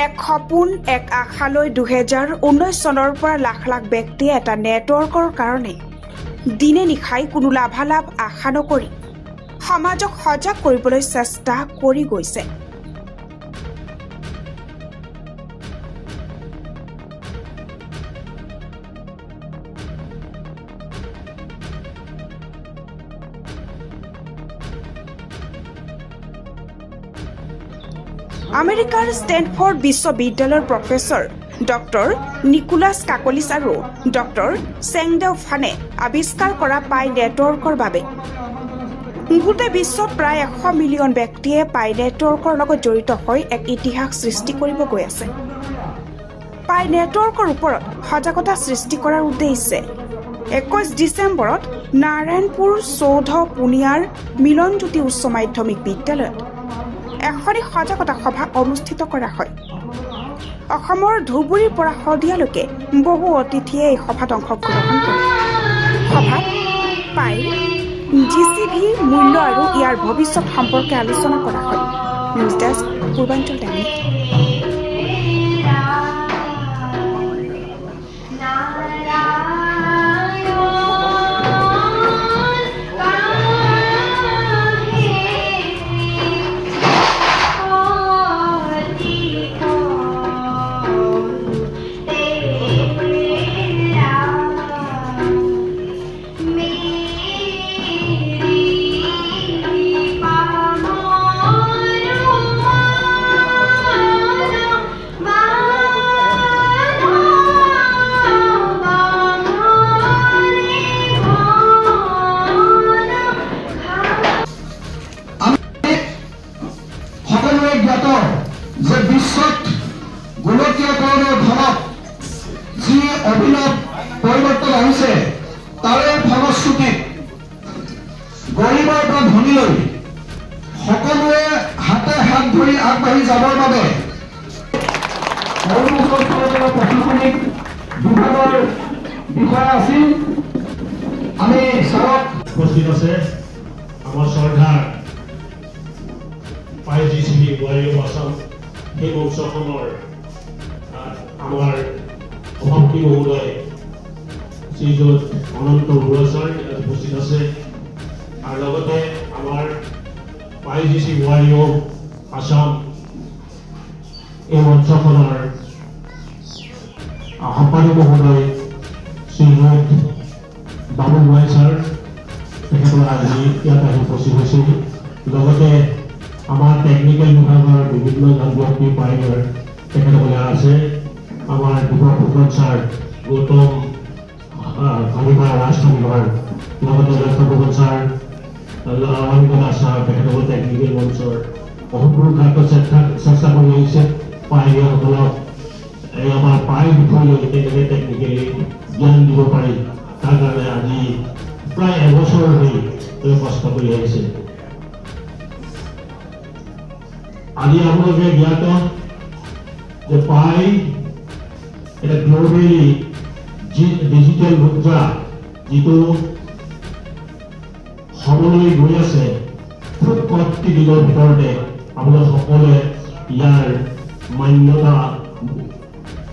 এক সপোন, এক আশালৈ 2019 চনৰ পৰা লাখ লাখ ব্যক্তিয়ে এটা নেটৱৰ্কৰ কাৰণে দিনে নিশাই কোনো লাভালাভ আশা নকৰি সমাজক সজাগ কৰিবলৈ চেষ্টা কৰি গৈছে। আমেৰিকাৰ ষ্টেনফৰ্ড বিশ্ববিদ্যালয়ৰ প্ৰফেচৰ ডক্টৰ নিকোলাছ কাকলিছ আৰু ডক্টৰ চেংদেও ফানে আৱিষ্কাৰ কৰা পাই নেটৱৰ্কৰ বাবে গোটেই বিশ্বত প্ৰায় 100 মিলিয়ন ব্যক্তিয়ে পাই নেটৱৰ্কৰ লগত জড়িত হৈ এক ইতিহাস সৃষ্টি কৰিব গৈ আছে। পাই নেটৱৰ্কৰ ওপৰত সজাগতা সৃষ্টি কৰাৰ উদ্দেশ্যে 21 ডিচেম্বৰত নাৰায়ণপুৰ চৌধ পুনিয়াৰ মিলনজ্যোতি উচ্চ মাধ্যমিক বিদ্যালয়ত এখনি সজাগতা সভা অনুষ্ঠিত কৰা হয়। অসমৰ ধুবুৰীৰ পৰা শদিয়ালৈকে বহু অতিথিয়ে এই সভাত অংশগ্ৰহণ কৰে। সভাত পাই জিচিভি মূল্য আৰু ইয়াৰ ভৱিষ্যত সম্পৰ্কে আলোচনা কৰা হয়। নিউজ ডেস্ক, পূৰ্বাঞ্চল টাইম। সকলোৰে জ্ঞাত যে বিশ্বত গোলকীয়কৰণৰ ফলত যি অভিনৱ পৰিৱৰ্তন আহিছে, তাৰে ফলশ্ৰুতিত গৰীবৰ পৰা ধনীলৈ সকলোৱে হাতে হাত ধৰি আগবাঢ়ি যাবৰ বাবে অৰুণাচল চৰকাৰৰ প্ৰশাসনিক বিভাগৰ বিষয়া আছিল। আমি ছাৰক উপস্থিত আছে আমাৰ শ্ৰদ্ধাৰ পাই জিচিভি বোৱাৰী আছাম সেই মঞ্চখনৰ আমাৰ সভাপতি মহোদয় শ্ৰীযুত অনন্ত বৰুৱা ছাৰ ইয়াত উপস্থিত আছে আৰু লগতে আমাৰ পাই জি চি বোৱাৰী আছাম এই মঞ্চখনৰ সম্পাদক মহোদয় শ্ৰীযুত বাবুল গোহাঁই ছাৰ, তেখেতৰ আজি ইয়াত আহি উপস্থিত হৈছেহি। লগতে আমাৰ টেকনিকেল বিভাগৰ বিভিন্ন ব্যক্তি, পাৰিগৰ তেখেতসকলে আছে। আমাৰ দীপক ফুকন ছাৰ, গৌতম খনিকৰ, ৰাজ খনিকৰ, লগতে লক্ষ্য ফুকন ছাৰ, অনিকা ছাৰ, তেখেতসকল টেকনিকেল মঞ্চৰ অহোপুৰুষাৰ্থ চেষ্টা কৰি আহিছে। পাইৰীয়াসকলক এই আমাৰ পাই বিষয়লৈ কেনেকৈ টেকনিকেলি জ্ঞান দিব পাৰি, তাৰ কাৰণে আজি প্ৰায় এবছৰ ধৰি তেওঁ কষ্ট কৰি আহিছে। আজি আপোনালোকে জ্ঞাত যে পাই এটা গ্ল'বেলি ডিজিটেল মুদ্ৰা যিটো হ'বলৈ গৈ আছে, খুব কমটি দিনৰ ভিতৰতে আপোনালোক সকলোৱে ইয়াৰ মান্যতা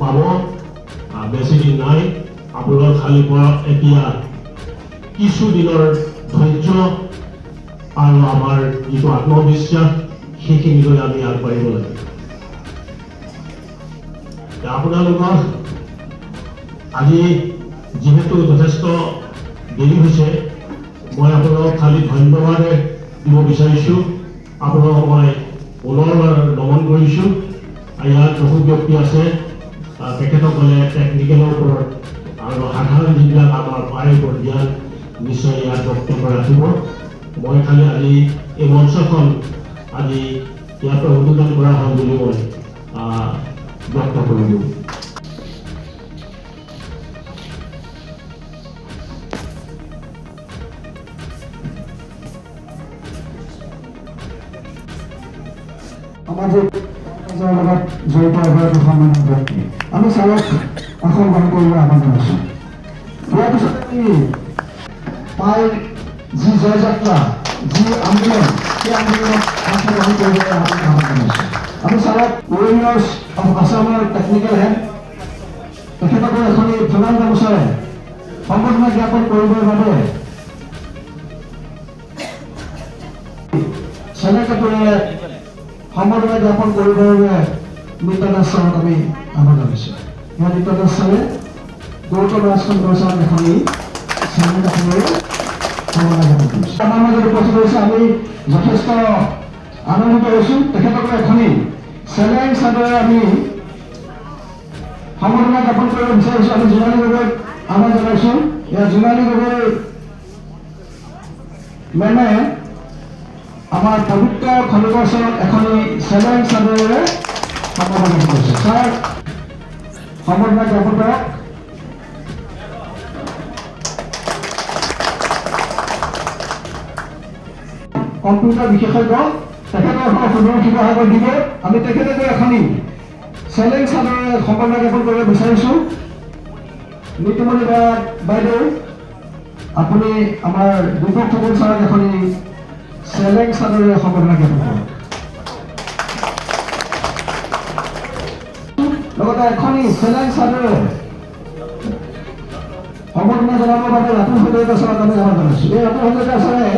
পাব। বেছি দিন নাই। আপোনালোক খালি পৰা এতিয়া কিছু দিনৰ ধৈৰ্য আৰু আমাৰ যিটো আত্মবিশ্বাস, সেইখিনি লৈ আমি আগবাঢ়িব লাগে। আপোনালোকৰ আজি যিহেতু যথেষ্ট দেৰি হৈছে, মই আপোনালোকক খালি ধন্যবাদে দিব বিচাৰিছোঁ। আপোনালোকক মই পুনৰবাৰ নমন কৰিছোঁ। আৰু ইয়াত বহু ব্যক্তি আছে, তেখেতসকলে টেকনিকেলৰ ওপৰত আৰু সাধাৰণ যিবিলাক আমাৰ পাইৰ ওপৰত জ্ঞান, নিশ্চয় ইয়াত বক্তব্য ৰাখিব। মই খালি আজি এই মঞ্চখন আজি ইয়াৰ পৰা উদ্বোধন কৰা হ'ল বুলি মই ব্যক্ত কৰিলোঁ। সামাজিক কাজৰ লগত জড়িত এগৰাকী সন্মানীয় ব্যক্তি। আমি ছাৰক আসন গ্ৰহণ কৰিবলৈ আহ্বান জনাইছোঁ। ইয়াৰ পিছত আমি পাইৰ যি জয়যাত্ৰা, যি আন্দোলন, সেই আন্দোলনত অংশগ্ৰহণ কৰিবলৈ আহ্বান জনাইছোঁ। আমি ছাৰক ৱাৰিয়াৰ্ছ অফ আছামৰ টেকনিকেল হেড, তেখেতকো এখনি ফুলাম গামোচাৰে সম্বৰ্ধনা জ্ঞাপন কৰিবৰ বাবে চেলেং কাপোৰেৰে সম্বৰ্ধনা জ্ঞাপন কৰিবৰ বাবে নিত্য দাস ছাৰক আমি আহ্বান জনাইছোঁ। ইয়াত নিত্য দাস ছাৰে গৌতম ৰাজখণ্ড ছাৰক এখনি চেলেং কাপোৰেৰে সম্বৰ্ধনা জ্ঞাপন কৰিছে। আমাৰ মাজত উপস্থিত হৈছে, আমি যথেষ্ট আনন্দিত হৈছোঁ। তেখেতকো এখনি চেলেং চাদৰেৰে আমি সম্বৰ্ধনা জ্ঞাপন কৰিব বিচাৰিছোঁ। আমি জোনালী গগৈক আহ্বান জনাইছোঁ। ইয়াত জোনালী গগৈ মেমে আমাৰ পবিত্ৰ খলিকৰ ছাৰক এখনি চেলেং চাদৰেৰে সম্বৰ্ধনা কৰিছে। ছাৰ, সম্বৰ্ধনা জ্ঞাপন কৰক। কম্পিউটাৰ বিশেষজ্ঞ, তেখেতৰ এখন সুদূৰ শিৱসাগৰ দিব। আমি তেখেতকো এখনি চেলেং চাদৰেৰে সম্বৰ্ধনা জ্ঞাপন কৰিব বিচাৰিছোঁ। নিতুমণি বাইদেউ, আপুনি আমাৰ দীপক ফুকন ছাৰক এখনি চেলেং চাদৰেৰে সম্বৰ্ধনা জ্ঞাপন কৰক। লগতে এখনি চেলেং চাদৰেৰে সম্বৰ্ধনা জনাবৰ বাবে ৰাতুল হাজৰিকা ছাৰক আমি আহ্বান জনাইছোঁ। এই ৰাতুল হাজৰিকা ছাৰে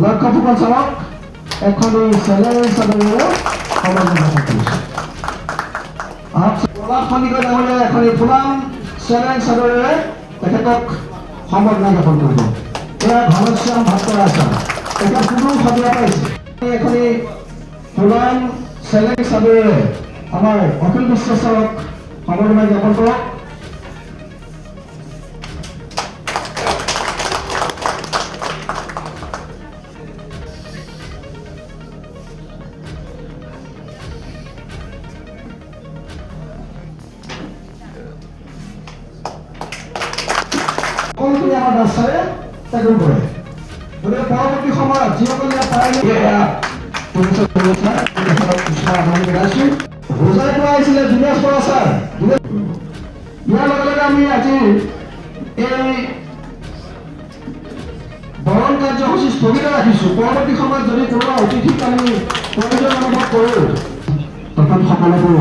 লক্ষ্য ফুকন ছাৰক এখনি চেলেং চাদৰেৰে সম্বৰ্ধনা জ্ঞাপন কৰিছে। আহক, প্ৰহ্লাদ সন্দিকৈ ডাঙৰীয়াই এখনি ফুলাম চেলেং চাদৰেৰে তেখেতক সম্বৰ্ধনা জ্ঞাপন কৰিব। এয়া ঘনশ্যাম ভট্টৰায় ছাৰ, তেখেত সুদূৰ শদিয়া পাইছে। এখনি ফুলাম চেলেং চাদৰেৰে আমাৰ অখিল বিশ্বাস ছাৰক সম্বৰ্ধনা জ্ঞাপন কৰক। সকলোখিনি আমাৰ দাস ছাৰে টেকল কৰে। গতিকে পৰৱৰ্তী সময়ত যিসকলে ইয়াত পাৰিলে আদৰণি জনাইছোঁ। হোজাইৰ পৰা আহিছিলে জুনিয়াছ বৰা ছাৰ। ইয়াৰ লগে লগে আমি আজি এই বৰণ কাৰ্যসূচী স্থগিত ৰাখিছোঁ। পৰৱৰ্তী সময়ত যদি কোনোবা অতিথিক আমি প্ৰয়োজন অনুভৱ কৰোঁ, তেখেতসকলকো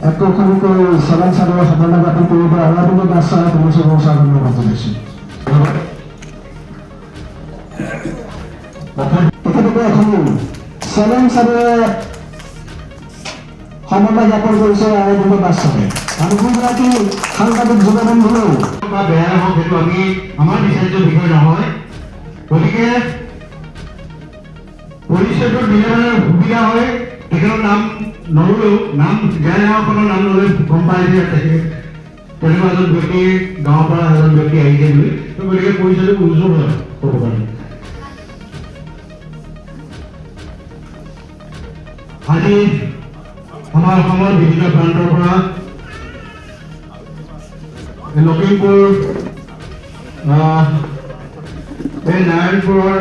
একোখনকৈ চেলেং চাদৰৰ সম্বৰ্ধনা জ্ঞাপন কৰিব অৰবিন্দ দাস ছাৰে কমিছনৰ ছাৰক অনুৰোধ জনাইছোঁ। তেখেতকো এখন চেলেং চাদৰে সম্বৰ্ধনা জ্ঞাপন কৰিছে অৰবিন্দ দাস ছাৰে। আৰু কোনগৰাকী সাংবাদিক যুৱ বন্ধু বা বেয়া হওক, সেইটো আমি আমাৰ বিচাৰ্য বিষয় নহয়। গতিকে পৰিচয়টো দিলে মানে সুবিধা হয়। তেখেতৰ নাম নল'লেও, নাম জেনেৰেলখনৰ নাম নল'লে গম পাই যে তেখেত তেনেকুৱা এজন ব্যক্তি, গাঁৱৰ পৰা এজন ব্যক্তি আহিছে বুলি। গতিকে পৰিচয়টো উজ্জ্বল হয় ক'ব কাৰণে। আজি আমাৰ অসমৰ বিভিন্ন প্ৰান্তৰ পৰা লখিমপুৰ, এই নাৰায়ণপুৰৰ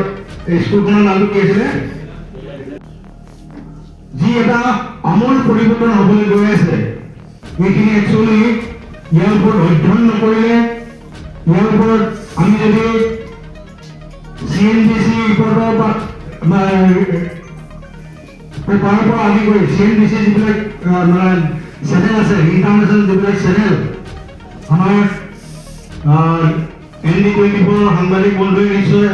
এই স্কুলখনৰ নামটো কি আছিলে, যি এটা আমূল পৰিৱৰ্তন হ'বলৈ গৈ আছে, এইখিনি একচুৱেলি ইয়াৰ ওপৰত অধ্যয়ন নকৰিলে, ইয়াৰ ওপৰত আমি যদি চিএনবিচি ৰিপৰ্টৰ বা পেপাৰৰ পৰা আদি কৰি চিএনবিচি যিবিলাক মানে চেনেল আছে, ইণ্টাৰনেশ্যনেল যিবিলাক চেনেল, আমাৰ এনডি 24 সাংবাদিক বন্ধুৱে নিশ্চয়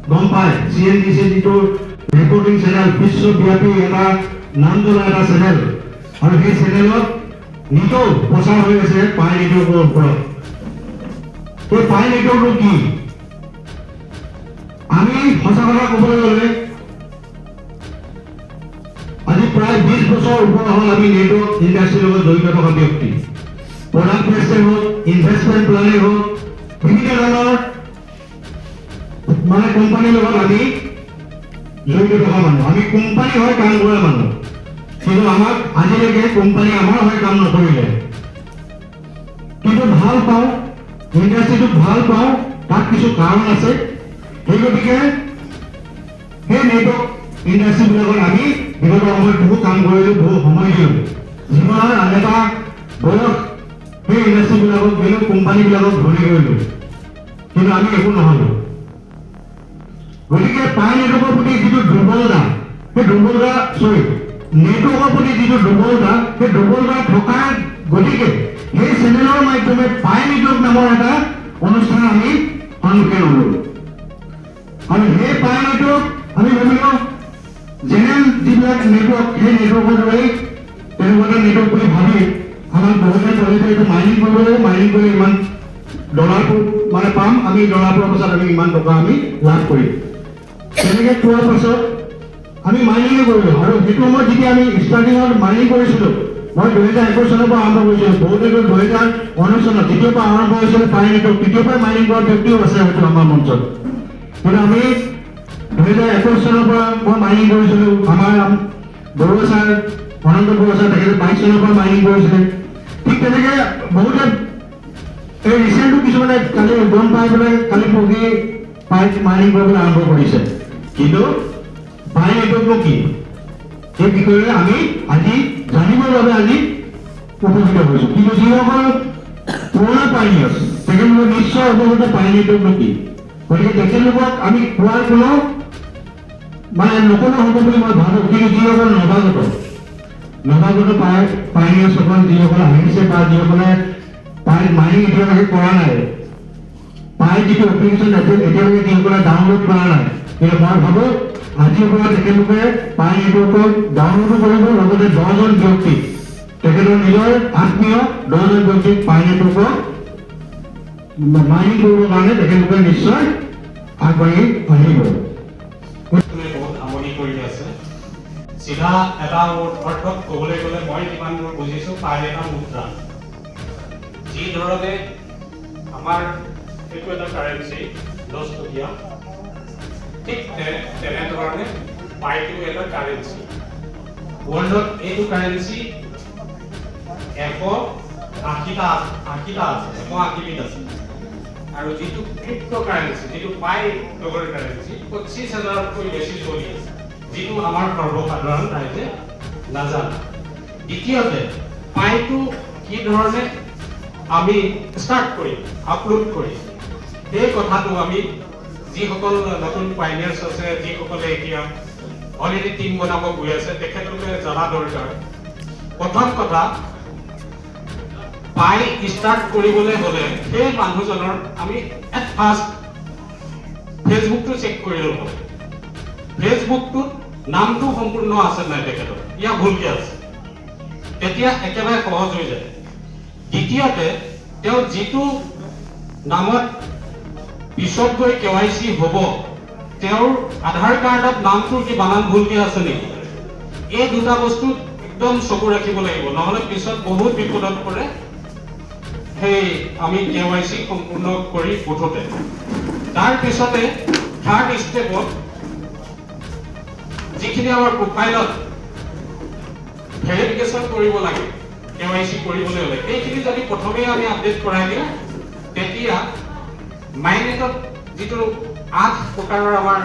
গম পায়। চিএনবিচি যিটো ৰিপৰ্টিং চেনেল, বিশ্বব্যাপী এটা নাম জ্বলা এটা চেনেল, আৰু সেই চেনেলত নিতৌ প্ৰচাৰ হৈ আছে পাই নেটৱৰ্কৰ ওপৰত। এই পাই নেটৱৰ্কটো কি? আমি সঁচা কথা ক'বলৈ গ'লে আজি প্ৰায় 20 বছৰ ওপৰ হ'ল আমি নেটৱৰ্ক ইণ্ডাষ্ট্ৰীৰ লগত জড়িত থকা ব্যক্তি। প্ৰডাক্ট বেচেই হওক, ইনভেষ্টমেণ্ট প্লানেই হওক, বিভিন্ন ধৰণৰ মানে কোম্পানীৰ লগত আমি জড়িত থকা মানুহ। আমি কোম্পানী হৈ কাম কৰা মানুহ, কিন্তু আমাক আজিলৈকে কোম্পানী আমাৰ হৈ কাম নকৰিলে। কিন্তু ভাল পাওঁ ইণ্ডাষ্ট্ৰীটোক, ভাল পাওঁ, তাত কিছু কাৰণ আছে। সেই গতিকে সেই নেটৱৰ্ক ইণ্ডাষ্ট্ৰীবিলাকত আমি বিগত সময়ত বহু কাম কৰিলোঁ, বহু সময় দিলোঁ, জীৱনৰ আন এটা বয়স সেই ইণ্ডাষ্ট্ৰীবিলাকক দিলোঁ, কোম্পানীবিলাকক ধনী কৰিলোঁ, কিন্তু আমি একো নহ'লোঁ। গতিকে পাই নেটৱৰ্কৰ প্ৰতি যিটো দুৰ্বলতা, সেই দুৰ্বলতা, চৰি, নেটৱৰ্কৰ প্ৰতি যিটো দুৰ্বলতা, সেই দুৰ্বলতা থকাৰ গতিকে সেই চেনেলৰ মাধ্যমে পাই নেটৱৰ্ক নামৰ এটা অনুষ্ঠান আমি সন্মুখীন হ'লো। আৰু সেই পাই নেটৱৰ্ক আমি ভাবিলোঁ জেনেৰেল যিবিলাক নেটৱৰ্ক, সেই নেটৱৰ্কৰ দৰেই তেনেকুৱা এটা নেটৱৰ্ক বুলি ভাবি আমাক বহুতে ক'লে যে এইটো মাইনিং কৰিব লাগিব, মাইনিং কৰিলে ইমান ডলাৰ মানে পাম আমি, ডলাৰ পোৱাৰ পাছত আমি ইমান টকা আমি লাভ কৰিম। তেনেকৈ কোৱাৰ পাছত আমি মাইনিঙে কৰিলোঁ। আৰু সেইটো সময়ত যেতিয়া আমি ষ্টাৰ্টিঙত মাইনিং কৰিছিলোঁ, মই 2021 চনৰ পৰা আৰম্ভ কৰিছিলোঁ, বহুতে 2019 চনত যেতিয়াৰ পৰা আৰম্ভ হৈছিলে পাই নেটৱৰ্ক, তেতিয়াৰ পৰাই মাইনিং কৰা ব্যক্তিও আছে হয়তো আমাৰ মঞ্চত। কিন্তু আমি 2021 চনৰ পৰা মই মাইনিং কৰিছিলোঁ। আমাৰ বৰুৱা ছাৰ, অনন্ত বৰুৱা ছাৰ, তেখেতে 22 চনৰ পৰা মাইনিং কৰিছিলে। ঠিক তেনেকৈ বহুতে এই ৰিচেণ্টটো কিছুমানে কালি গম পাই পেলাই কালি পৰহি পাই মাইনিং কৰিবলৈ আৰম্ভ কৰিছে। কিন্তু পাই নেটৱৰ্কনো কি, সেই বিষয়ে আমি আজি জানিবৰ বাবে আজি উপকৃত হৈছোঁ। কিন্তু যিসকল পুৰণা পাইনিয়াৰ্ছ, তেখেতলোকে নিশ্চয় অৱগত পাই নেটৱৰ্কনো কি। গতিকে তেখেতলোকক আমি কোৱাৰ কোনো মানে নকলেও হ'ব বুলি মই ভাবোঁ। কিন্তু যিসকল নৱাগত পাইনিয়াৰ্ছসকল, যিসকল আহিছে বা যিসকলে পাই মাইনিং এতিয়ালৈকে কৰা নাই, পাই যিটো এপ্লিকেশ্যন এতিয়ালৈকে যিসকলে ডাউনলোড কৰা নাই, কিন্তু মই ভাবোঁ আজিৰ পৰা তেখেতলোকে পাই নেটৱৰ্কক ডাউনলোডো কৰিব, লগতে 10জন ব্যক্তিক, তেখেতৰ নিজৰ আত্মীয় 10জন ব্যক্তিক পাই নেটৱৰ্কক মাইনিং কৰিবৰ কাৰণে তেখেতলোকে নিশ্চয় আগবাঢ়ি আহিব। বহুত আমনি কৰি আছে। চিধা এটা অৰ্থত ক'বলৈ গ'লে, মই যিমান দূৰ বুজিছোঁ, পাই এটা মুদ্ৰা। যি ধৰণে আমাৰ এইটো এটা কাৰেঞ্চি 10 টকীয়া, ঠিক তেনেধৰণে পাইটো এটা কাৰেঞ্চি। ৱৰ্ল্ডত এইটো কাৰেঞ্চি 180টা আছে, 180বিধ আছে। আৰু যিটো ক্ৰিপ্ট' কাৰেঞ্চি, যিটো পাই লগৰ কাৰেঞ্চি, 25,000তকৈ বেছি চলি আছে, যিটো আমাৰ সৰ্বসাধাৰণ ৰাইজে নাজানে। দ্বিতীয়তে, পাইটো কি ধৰণে আমি ষ্টাৰ্ট কৰিম, আপলোড কৰিম, সেই কথাটো আমি যিসকল নতুন পাইনিয়াৰ্ছ আছে, যিসকলে এতিয়া অলৰেডি টিম বনাব গৈ আছে, তেখেতলোকে জনা দৰকাৰ। প্ৰথম কথা, পাই ষ্টাৰ্ট কৰিবলৈ হ'লে সেই মানুহজনৰ আমি এট ফাৰ্ষ্ট ফেচবুকটো চেক কৰি ল'ব লাগে। ফেচবুকটোত নামটো সম্পূৰ্ণ আছে নাই তেখেতৰ, ইয়া ভুলকে আছে, তেতিয়া একেবাৰে সহজ হৈ যায়। দ্বিতীয়তে, তেওঁ যিটো নামত পিছত গৈ কেৱাইচি হ'ব, তেওঁৰ আধাৰ কাৰ্ডত নামটোৰ কি বানান ভুলকে আছে নেকি, এই দুটা বস্তুত একদম চকু ৰাখিব লাগিব। নহ'লে পিছত বহুত বিপদত পৰে সেই আমি কেৱাইচি সম্পূৰ্ণ কৰি উঠোতে। তাৰপিছতে থাৰ্ড ষ্টেপত যিখিনি আমাৰ প্ৰফাইলত ভেৰিফিকেশ্যন কৰিব লাগে, কেৱাইচি কৰিবলৈ হ'লে, এইখিনি যদি প্ৰথমেই আমি আপডেট কৰাই দিওঁ, তেতিয়া মাইনেটত যিটো 8 প্ৰকাৰৰ আমাৰ